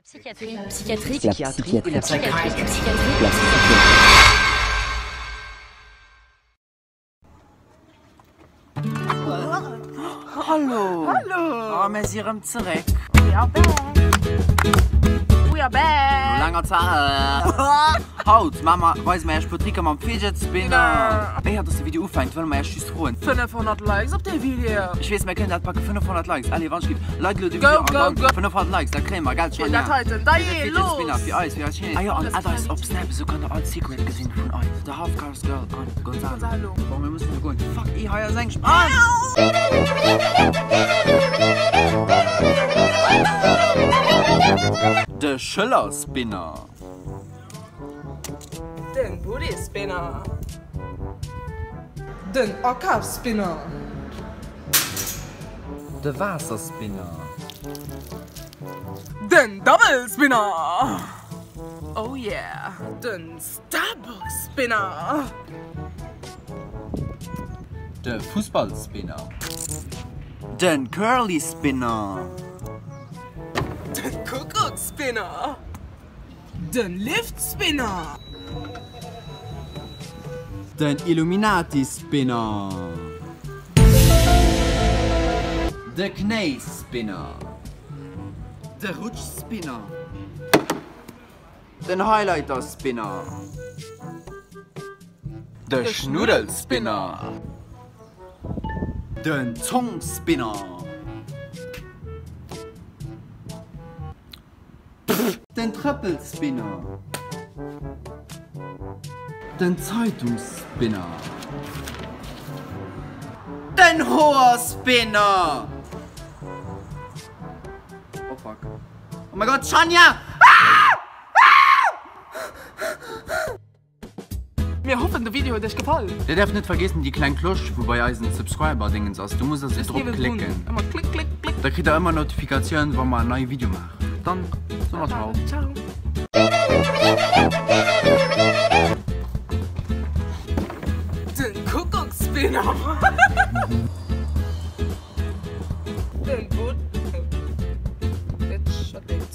Psychiatrie, Psychiatrie, Psychiatrie, La Psychiatrie, psychiatrie. Psychiatrie. La psychiatrie. Hallo! Hallo! Oh, mir si rëm zeréck. We are back! We are back! No laanger Zäit. Haut maa mer, weise mer iech puer Tricker mam Fidget Spinner. Éier dass de Video ufänkt, wëlle mer iech just froen. 500 Likes op dee Video! Ech weess, mer kënnen dat packen, 500 Likes. Allez, wann ech giff, like elo de Go, Video an go, dann go! 500 Likes, dat kréie mer, gell Fir Shania? dat heiten, da Fir de jee, Fidget Spinner, los! fir eis, fir eis Channel. Ah jo, an add eis op Snap, esou kënnt der all d'Secrete gesinn vun eis. The Half Caste Girl an Gonzalo. Gonzalo. Bon, mir mussen elo goen. Fuck, ih, hei ass eng Spann! De Schëllerspinner. Den Booty Spinner. Den Akafsspinner. De Waasserspinner. Den Double Spinner. Oh yeah. Den Starbucks Spinner. De Fussballspinner. Den Curly Spinner. Den Kuckucksspinner. Den Lift Spinner. Den Illuminati Spinner. De Knéispinner. De Rutschspinner. Den Highlighter Spinner. De Schnuddelspinner. Den Zongspinner. Den Trëppelspinner. Den Zeitungsspinner. Den Hoerspinner. Oh fuck. Oh my god, Shania! Mir hoffen de Video huet iech gefall. Dir däerft net vergeessen déi kleng Cloche wou bei eisen Subscriber Dingens ass, do musst der se drop klicken. Ëmmer klick klick klick. Da kritt der ëmmer Notifikatioun wa mer en neie Video maachen. Dann soe mer ciao. Ciao. Den Kuckucksspinner. Den Boot. Bitch, wat geet?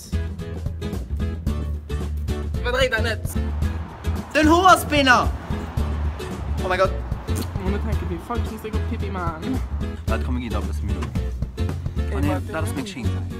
Iwwerdréi dat net. Den Hoerspinner! Oh mein Gott! Oh, net hänke bliwen. Fuck, ech muss déck op Pipi man. Waart, komm mir ginn da e bësse méi no. Oh nee, dat ass meng schéin Säit.